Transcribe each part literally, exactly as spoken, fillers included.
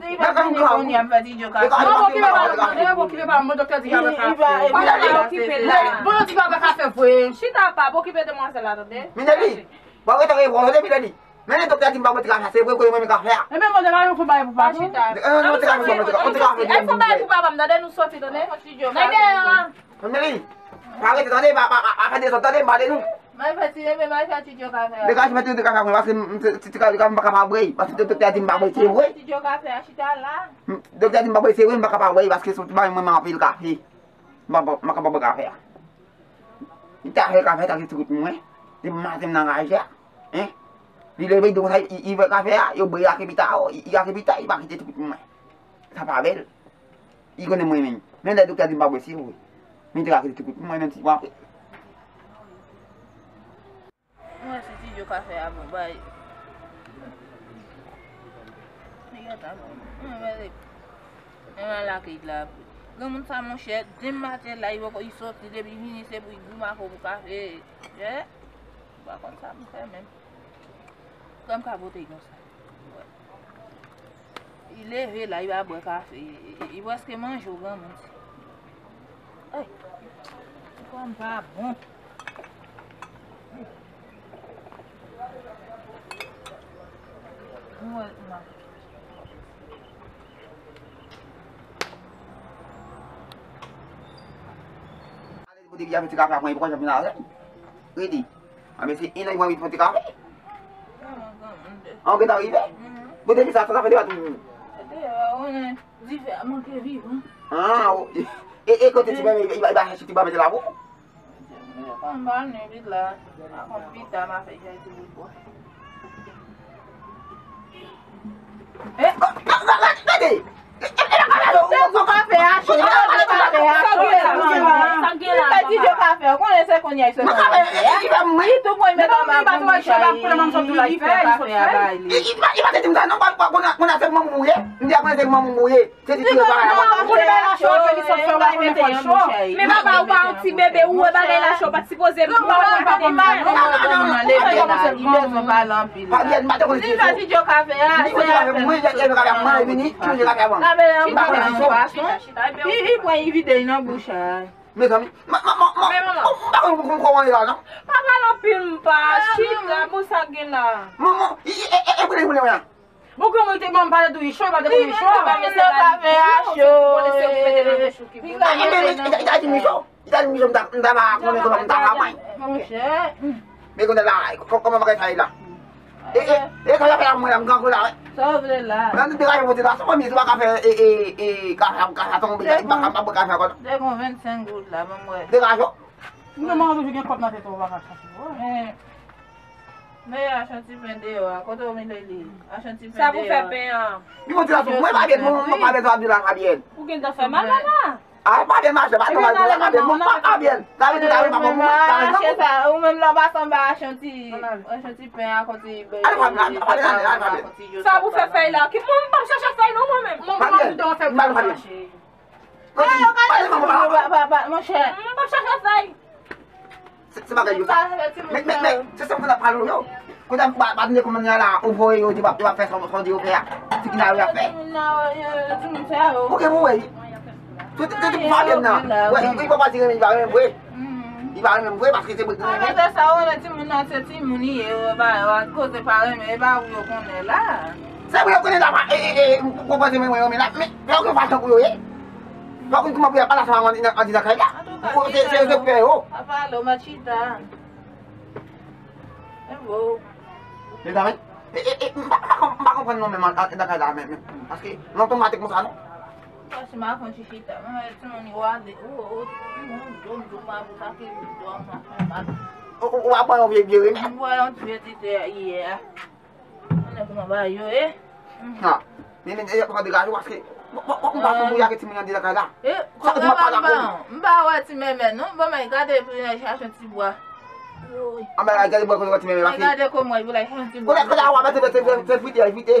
Li va vini kounye a, m fè Ti Djo kafe. Non, okipe pa, non, okipe pa, mwen doktè di kafe. Li va, li va okipe la. Bon, Ti Djo kafe vre. Chita pa, okipe demwazèl la, tande. Mineli, bon, rete, rete, rete, Mineli. Men doktè di m pa mwen ti kafe, se vre ke mwen men kafe a. Ebyen, mwen te ka yon fon bagay pou papa. Chita. Non, non, ti kafe, ti kafe. E fon bagay pou papa m, tande, nou soti, tande. Nan dèyè a. Mineli, pa rete, tande, pa, pa, pa, pa fè dezòd, tande, m pale nou. Mwen fè ti, ebyen, mwen fè Ti Djo kafe a. Degaje mwen, ti kafe a mwen, paske m, m, ti, ti kafe m pa ka pa bwè, paske doktè a di m pa bwè, se vre. Ti Djo kafe a, chita la. M, doktè a di m pa bwè, se vre, m pa ka pa bwè, paske se yon ti bagay mwen, m anpil kafe. M pa, m pa ka pa bwè kafe a. Li ta fè kafe, ta gen ti kout mwen. Depi maten m nan raje a. Hein? Li leve, li di konsa, li, li bwè kafe a, yo bwè ak pita, li, li ak pita, li pa kite ti kout mwen. Sa pa bèl. Li konnen mwen menm. Men lè doktè di m pa bwè, se vre. Men te ka kite ti kout mwen, menm si bon apre. Mwen si Ti Djo kafe a bon bay. Li gentan bon. Mwen, mwen, mwen lakay la. Granmoun sa, monchè, demen maten la, li poko, li soti, depi li vini, se pou li goumen ak ou pou kafe. Hè? Ou pa konn sa pou fè menm. Kòm ka pote l konsa. Li leve la, li pa bwè kafe. Li, li, li prèske manje w, granmoun. Ay, ti kò m pa bon. Mwen, mwen. Pou depi avèti kafe a pran, li poko janm vin avè l. Redi. Anben se en an li pran, li pran ti kafe. An, ou gentan rive? Bon, depi sa, sa fè depi tou. Difè a manke vivan. Ah, e, e kote ti bebe, li, li, li ba chèche ti bebe la pou? Yo konn ba nou vit la. A konn pita, m a fè jay ti bout bwa. Eh, gade! Ti Djo kafe a cho, li fè Ti Djo kafe a cho, ou konnen se kounye a li sot nan kafe a. Li tou pran li met anba bouch a li, li fè kafe a bay li. Li pa te di m sa non, pa, pa, kounye a se manman m ou ye. M di a konnen se manman m ou ye. Se ti tire bagay la. Pou li bay la cho, epi li sot fè w la konnen fò l cho. Men papa ou pa yon ti bebe, ou wè bagay la cho, pa t sipoze m pa wè pa de mal. Li bezwen pale anpil. Li fè Ti Djo kafe a, se afè l. Li pran yon fason. Li, li pran, li vide l nan bouch a. Mezanmi, m pa konn kòman l ye la non. Pa pale anpil, m pa. Chita, bon, sa k gen la? Manman, e, e, e, e, e, konnen, konnen, konnen. Bon, kòman te ban m pale tou, i cho, pa te konn i cho. Li menm li pa fè a cho. Li pa fè a cho. Li ta di m i cho, m ta, m ta pa konnen kòman m ta travay. Monchè. Men konnen la, kò-, kòman bagay sa ye la? E, e, e, kòman fè la mwen la, m grangou la, wè. Sa w vle la? Nan degaje mwen la, se premye jou pa ka fè, e, e, e, ka fè, ka fè tonbe, m pa ka, m pa ka fè ankò non. Degaje vennsenk goud la, ban m wè. Degaje. Mwen toujou gen kòb nan tèt ou, ou pa ka chache. Men achte yon ti pen deyò a, kote w mete li? Achte yon ti pen deyò a. Sa pou fè pen an? Li monte la sou mwen, Fabienne, mwen, mwen pa bezwen ap di la, Fabienne. Ou gen tan fè mal, papa? A, Fabienne, mache, pa nan mal pou la, Fabienne, mwen pa Fabienne. Sa vle di, sa vle pa bon, mwen pa achte sa. Ou menm la, w pa sanba achte yon ti, achte yon ti pen a, kote. Ale, Fabienne, ale, ale, ale, Fabienne. Sa pou fè fèy la? Ki mwen, m p ap chache fèy non, mwen menm. Fabienne, m pa Fabienne. Kote, pale manman, pale. Monchè. M p ap chache fèy. Se, se bagay yo sa. Men, men, men, se sa m konn ap pale yo. Kote m pa, pa tande kòman la, ou voye yo, di w ap, w ap fè sa, sa w di yo fè a. Ti ki nan yo ap fè. Ou gen pou wè. Tout, tout pou Fabienne nan. Wè, li, li pa pati renmen, li pa renmen vre. Li pa renmen vre, paske se mwen ki renmen. Apre sa, ou wè timoun nan, se timoun li ye, yo pa, yo koze pa renmen, e pa ou yo konnen la. Se pou yo konnen la, e, e, e, m konprann se mwen, mwen renmen la, men, fè yo gen fason pou yo ye. Fò konn kouman pou y ap pale ansanm an, an, andidan kay la. Antouka, se, se yo ki fè yo. Pa pale, w mèt chita. E bo. Mezanmi, e, e, e, m pa, m pa konprann, m pa konprann non menm an, andidan kay la, men, men, paske lè w tonbe atè konsa non. Paske m ap fè yon ti chita. Mwen wè timoun yo ale, ou, ou, timoun, dòm, dòm, pa pou sa ki dòm, sa fè mal. Ou, ou, ou ap pran yon vye, vye remèd. M wè yon ti vye ti tè yè a. Konnen kòman bagay yo ye. Ha. Men, men, e, pran degaje w, paske, bon, bon, bon, m pa fè bouya ke timoun nan degaje la. E, sa ke ti m ap pale avè w? M pa wè ti mèmè, non. Bon, men, gade pou n al chache yon ti bwa. Anben, gade bwa kote ti mèmè pase. Gade kòman pou l al chache yon ti bwa. Kote, kote a w ap mete, se, se, se frite, frite.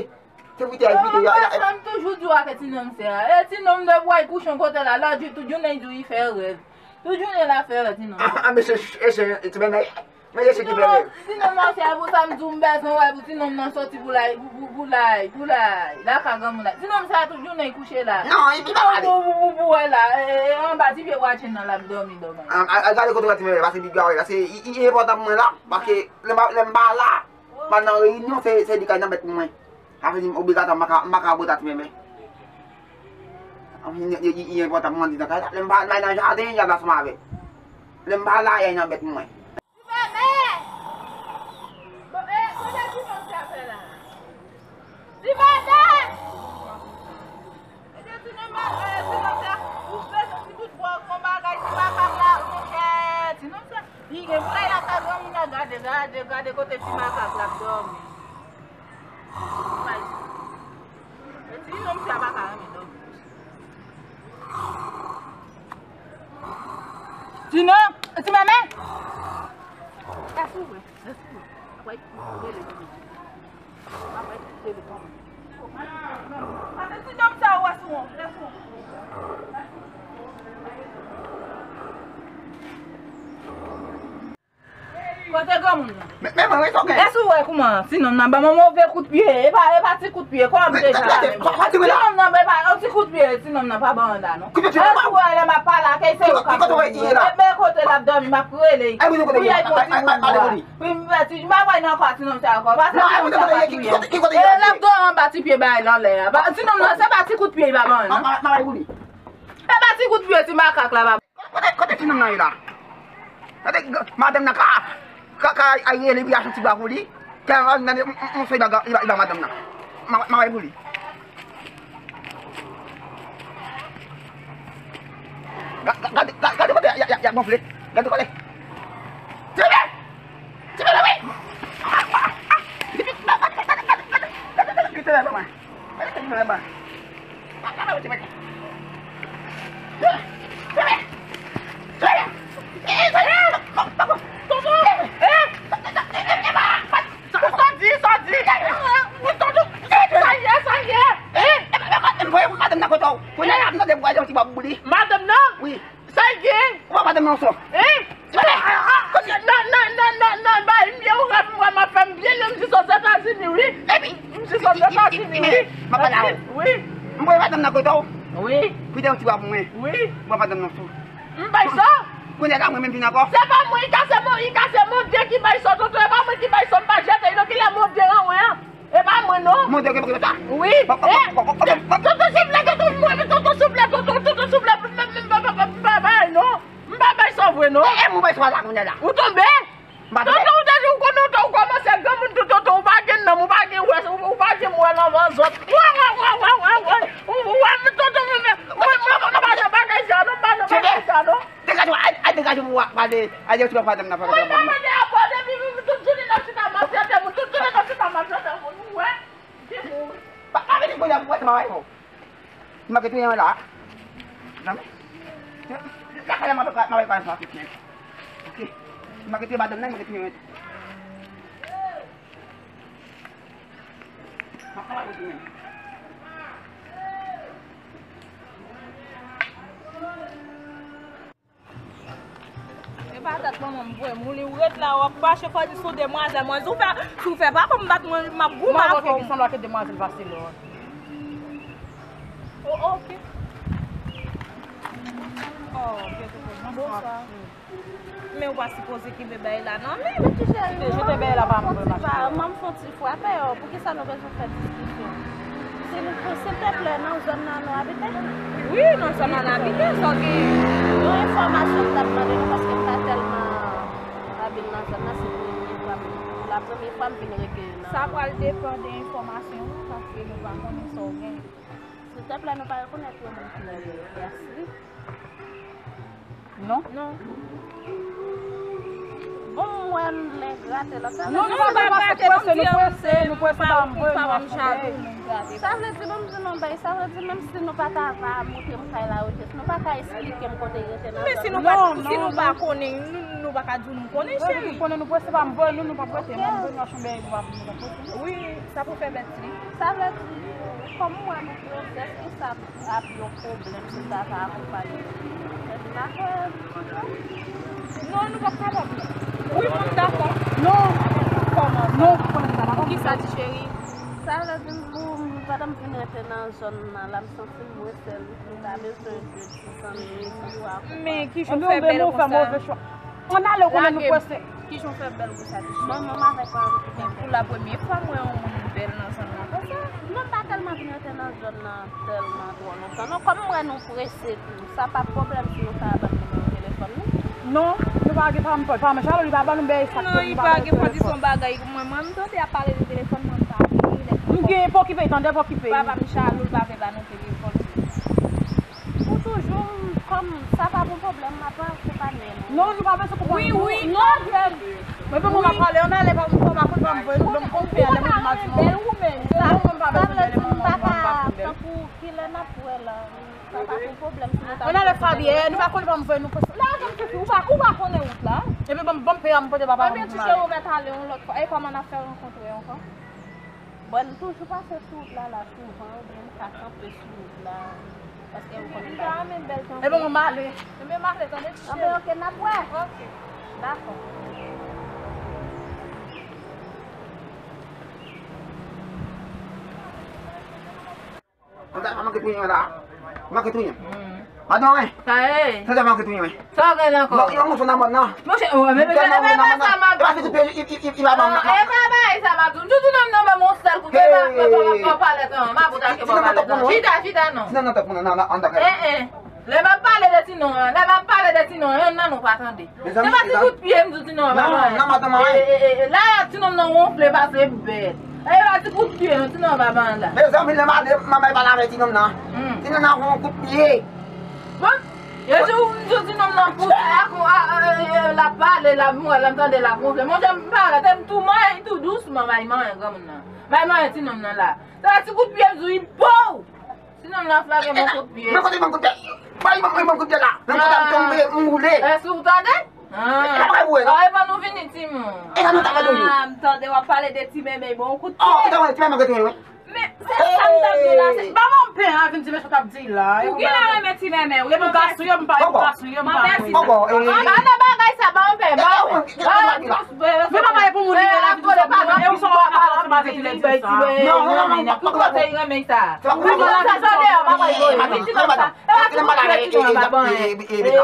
Se frite, frite. Bon, paske m toujou di w ke ti nonm sa. E, ti nonm de bwa, l kouche yon kote la, lòt jou, tout jounen, l di w li fè rèv. Tout jounen, l ap fè rèv, ti nonm. Ah, ah, mesye, mesye, ti mèmè. Men se ki fè rèv. Ti nonm nan, se pou sa m di w m bezwen wè pou ti nonm nan soti pou l al, pou, pou, pou l al, pou l al lakay granmoun la. Ti nonm sa tout jounen li kouche la. Non, li pa pale. Pou, pou, pou, pou wè la, e, e, anba ti pye bwa tchenn nan l ap dòmi, dòmi. A, a, a, gade kote w mete mwen, paske big bwa la, se, i, i, i enpòtan pou mwen la, paske lè m pa, lè m pa la, m al nan reyinyon, se, se li k al nan bèt pou mwen. Sa vle di m obligatwa m pa ka, m pa ka bote ti mèmè. Li, li, li, li enpòtan pou mwen di nan kay la. Lè m pa, m pa nan jaden, y ap ansanm avè l. Lè m pa la, y ap nan bèt mwen. Ti mèmè! Bon, e, kote ti nonm sa fè la? Ti mèmè! Kote ti nonm, e, ti nonm sa? Ou fè soti tout bò, yon bagay, ti makak la, monchè, ti nonm sa. Li gen pou l al lakay granmoun nan, gade, gade, gade kote ti makak la ap dòmi. Ti nonm sa pa ka renmen dòmi. Ti nonm, ti mèmè. Èske w wè? Èske w wè? Apre, rele. Apre, rele kòman? Pase ti nonm sa ou wè sou ou. Kote granmoun nan? Men, men mwen, men sa w gen? Èske w wè kòman ti nonm nan ban m yon move kout pye? E pa, e pa ti kout pye, kòman m te jan la menm? Ti nonm nan, e pa yon ti kout pye, ti nonm nan pa ban m la, non. Èske w wè lè m ap pale ak li, se ou k ap fè yon ti bwa. Men, men kote l ap dòmi, m ap rele. Pou y al pran ti bout bwa. Pou m fè ti, m pa wè nan kwa ti nonm sa ankò. Pase ti nonm sa pa kriye. E l ap dòmi anba ti pye bagay la anlè a. Ti nonm nan, se pa ti kout pye li pa ban m, non. E pa ti kout pye ti makak la pa. Kote, kote ti nonm nan ye la? Kote, madanm nan ka, ka, ka rele pou y achte yon ti bwa pou li. Kè an nan yon seri bagay, li ba, li ba madanm nan. Ma, ma, pou li. Ga-, ga-, gade, ga-, gade kote y a, y a, y a gonfle. Gade kote. Ti bebe! Ti bebe, wi! Gade, gade, gade, gade, gade, gade, gade, gade, gade, gade, gade, gade, gade, gade, gade, gade, gade, gade, gade, Sa w di, sa w di? Sa ye, sa ye? Madanm nan? Wi. Sa l gen? Ou pa madanm nan sò. Hein? Nan, nan, nan, nan, nan, bay m byen, ou rèv m wè m ap fè m byen, non, m jis Ozetazini, wi. M jis Ozetazini, wi. M ap pale avè w. Wi. M voye madanm nan kote w. Wi. Pou te yon ti bwa pou mwen. Wi. M pran madanm nan sou. M bay sa? Kounye a la mwen menm vin ankò. Se pa mwen, i ka se Mon-, i ka se Bondye ki bay sa, tonton, e pa mwen ki Wi. Tonton souple, tonton, tonton souple, tonton, tonton souple, m pa bay non. M pa bay sa vre non. E, e, mwen bay sa la kounye a la. Ou tonbe? Tonton, ou te di ou konnen ou kòmanse granmoun tou, tonton, ou pa gen nanm, ou pa gen wè, ou pa gen wè nan van zòt. Ou wè, tonton, mwen, mwen, mwen, mwen, mwen, bagay sa non, bagay sa non. Degaje w, al, al degaje w pou w pale. Al degaje w pou w pale nan pale. Mwen pa mande apò depi tout jounen n ap chita maltrete moun, tout jounen n ap chita maltrete moun, ou wè. Pa, pa vini kounye a pou wè sa m ap fè w. M ap touye w la. Zanmi. Lakay la m ap, m ap pale sa. Ok. M ap touye madanm nan, m ap touye w. M ap pale touye. E pa tèt manman m voye m ou li, ou ret la, w ap mache fò di sou demwazèl. Mwen, si w fè, si w fè papa m bat mwen, m ap goumen avè w. Mwen, ok, ki sanble ak demwazèl pase lò. Oh, ok. Oh, ok, ok, ok. Bonswa. Bonswa. Men ou pa sipoze kenbe bèy la nan men. Men ti cheri, jete bèy la pa m vre, ma chérie. Manm fon ti frape yo, poukisa nou bezwen fè diskisyon? Sil, silteplè, nan zòn nan nou abite? Wi, nan zòn nan n abite, sa w gen? Yon enfòmasyon m t ap mande nou, paske m pa tèlman abil nan zòn nan, se premye fwa m, la premye fwa m vin regle nan. Sa pral depann de enfòmasyon ou, paske nou pa konnen sa w gen. Silteplè, nou pa rekonèt yon moun ki rele Yasli? Non. Non. Bon, m wè lè grate lòt sa. Non, nou pa grate, nou prese, nou prese, nou pa vle, nou ap fè. Sa vle di, ban m di nou bagay, sa vle di, menm si nou pa ta va monte m kay la, nou pa ka esplike m kote l rete nan zòn nan. Men si nou pa, si nou pa konnen, nou, nou pa ka di nou konnen, cheri. Nou konnen, nou prese, pa m voye nou, nou p ap rete, m ap voye nou achte yon bagay, nou p ap, nou p ap rete. Wi, sa pou fè bèt li. Sa vle di, kòm m wè nou prese, se pou sa. Ap yon pwoblèm si ta ka akonpaye nou. Mèsi, dakò. Non, nou p ap kapab. Wi, mwen dakò. Non. Kòman sa? Non, kòman sa? Poukisa ti cheri? Sa vle di, m, pandan m vin rete nan zòn nan la, m santi m mwen sèl. Nou ta bezwen de ti zanmi, ti akonpaye. Men ki jan w fè bèl konsa? Ann ale, ou konnen nou prese. Kijan w fè bèl konsa, ti cheri? Manman m avèk mwen. Men pou la premye fwa m wè yon moun bèl nan zòn nan konsa. Non, m pa tèlman vin rete nan zòn nan tèlman twò lontan. Non, kòm m wè nou prese tou, sa pa pwoblèm si nou ka ban m nimewo telefòn nou? Non, nou pa gen, pa m, pa m, Charles, li pa ban nou bèl sa. Non, li pa gen, fò di se yon bagay. Mwen, mwen, m tande y ap pale de telefòn, mwen, m pa vle. M gen pou okipe, tande pou okipe. Papa m Charles, li pa vle ba nou telefòn. Ou toujou, kòm sa pa bon pwoblèm, m ap akonpanye nou. Non, nou pa bezwen konpanye nou. Wi, wi, non, frè m. Mwen, pou mwen, m ap pale, ann ale, pa m, pa m, pa m voye nou, m konn fè ale, mwen, m a di nou. Bèl ou menm. Sa vle di, m pa ka, tankou, kilè n ap wè la. Sa pa bon pwoblèm, si nou ta. Ann ale, Fabie, nou pa konnen pa m voye nou. La, jan m soti, ou pa, ou pa konnen wout la. Epi, ban m, ban m peye a, m pote papa m. Ebyen, ti cheri, ou mèt ale yon lòt fwa. E kòman n ap fè rankontre ankò? Bon, m toujou pase sou wout la, la, souvan, oubyen m ka kanpe sou wout la, paske m konnen m pa. Ebyen, bon, m ale. Ebyen, m ale, tande, ti cheri. Anben, ok, n ap wè. Ok. Dakò. Sa manke touye mwen la. Manke touye. Madanm, wi. Sa ye? Sa manke touye mwen. Sa w gen ankò? Yon moso nan mòn nan. Monchè, oh, men, men, men, men, sa m ap di w. E pa se tout peyi, i, i, i, i pa ban m nan. E pa bagay sa m ap di w. M di w ti nonm nan ban m yon sèl kout pye, pa, pa, pa, pa palèt non. M ap atake pa palèt non. Chita, chita non. Ti nonm nan tankou nan, nan, nan, nan. Eh, eh. Lè m ap pale de ti nonm an, lè m ap pale de ti nonm an, yonn nan nou pa tande. Se pa ti kout pye m di w ti nonm an pa ban anyen. Non, madanm, e, e, e, la, ti nonm nan wonfle pase bèt. E pa ti kout pye non, ti nonm an pa ban anyen la. Mezanmi, lè m ale, m ap bay pale avèk ti nonm nan. Ti nonm nan fè yon kout pye. Bon, yo di w, m di w ti nonm nan pouse, a, a, a, e, e, l ap pale, l ap, m wè, lè m tande l ap wonfle. Monchè, m pa arete, m tou manyen, tou dousman, bay manyen granmoun nan. Bay manyen ti nonm nan la. Se pa ti kout pye m di w, i pow! Ti nonm nan frape m yon kout pye. Mwen kote ban m kout pye. Bay ban m kout pye la. Nan kote m tonbe, m woule. Èske ou tande? Ah. E pa vre, non? Ah, epa nou vini timoun. E sa nou ta fè toujou. Ah, m tande w ap pale de ti mèmè, bon, yon kout pye. Oh, ou ta wè ti mèmè kote mwen? Men, se sa m t ap di w la, se, ban m yon pen an, vin di mesye w t ap di la. Ou gen la renmen ti mèmè, wi, e pou gason yo, m pa, e pou gason yo, m pa. Mwen mèsi. Bon, bon, e. Ann nan bagay sa, ban m pen, ban m pen. Men papa e pou moun li ye la, vin di sa, e ou sa w ap pale ansanm avèk Li bay ti bagay, non, non, non, non, tout kote li renmen sa. Ti nonm sa sot deyò, pa pral voye. Ti nonm sa, e pa ti nonm ki fè ti nonm pa ban anyen.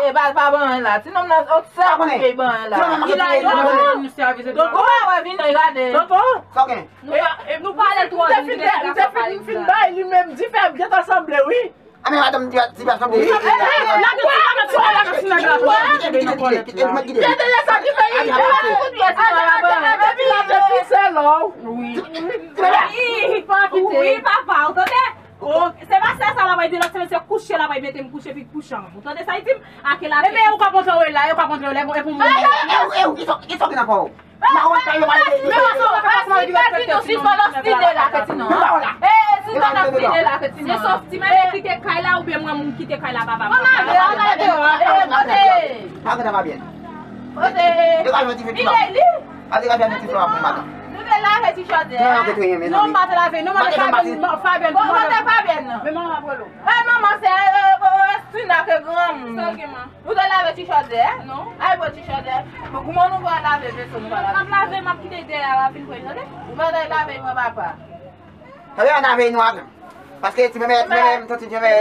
E pa, pa ban anyen la. Ti nonm nan, se li ki ban anyen la. Li la, li la. Ou pa wè vin gade. Tonton. Nou pa, nou pale twò, nou te fin bay li menm dife ap gentan sanble, wi. A men madanm, ti pa, ti pa sanble. Depi la te fise lò. Wi, papa, ou tande? Se pa sa, sa la bay di lòt semèn, se kouche la bay mete m kouche pi kouchan. Ou tande sa li di m? Ake la. Ebyen, ou ka kontre w la, ou ka kontre w la, e pou mwen. E ou, e ou, ki sòt, ki sòt nan pa w? Mwen pa wè sa yo pale. Men mwen sou pa si pa di nou sispann obstine la ke ti non. Mwen pa wè la. E sispann obstine la ke ti non. Se sòf ti manje kite kay la oubyen mwen moun kite kay la papa. Mwen manje, mwen manje. E kote? Madan pa byen. Kote? Degaje yon ti fè ti ba. Li. A degaje yon ti fè ba pou madan. Nou te lave ti chòdè. Non, non, te touye men non. Non, pa te lave. Non, mwen te Fabienne, Fabienne. Bon, mwen te Fabienne non. Men manman polo. E manman se Stina ke granmoun. Sa gen man. Ou te lave ti chòdè? Non. Ay bon ti chòdè. Bon, kouman nou pral lave veso nou pa lave? M ap lave, m ap kite dèyè a, w ap vin pran, tande? Ou pa t lave pran papa. Tande, ann lave nou avan. Paske ti mèmè, ti mèmè, m santi ti mèmè.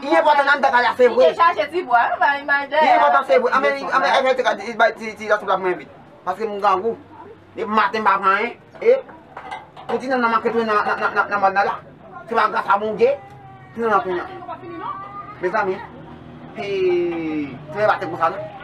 Li enpòtan anndan kay la, se vre. Li te chache ti bwa, wi, ba imaj dèyè. Li enpòtan, se vre. Anmè, anmè, anmè, ti, ti, ti, ti, ti, ti, ti, Paske m grangou. Depi maten m pa pran anyen. E pou ti nonm nan manke tounen nan, nan, nan, nan, nan mòn nan la. Se pa gras a Bondye, ti nonm nan tounen. Mezanmi, e, ti nonm pa te konsa non.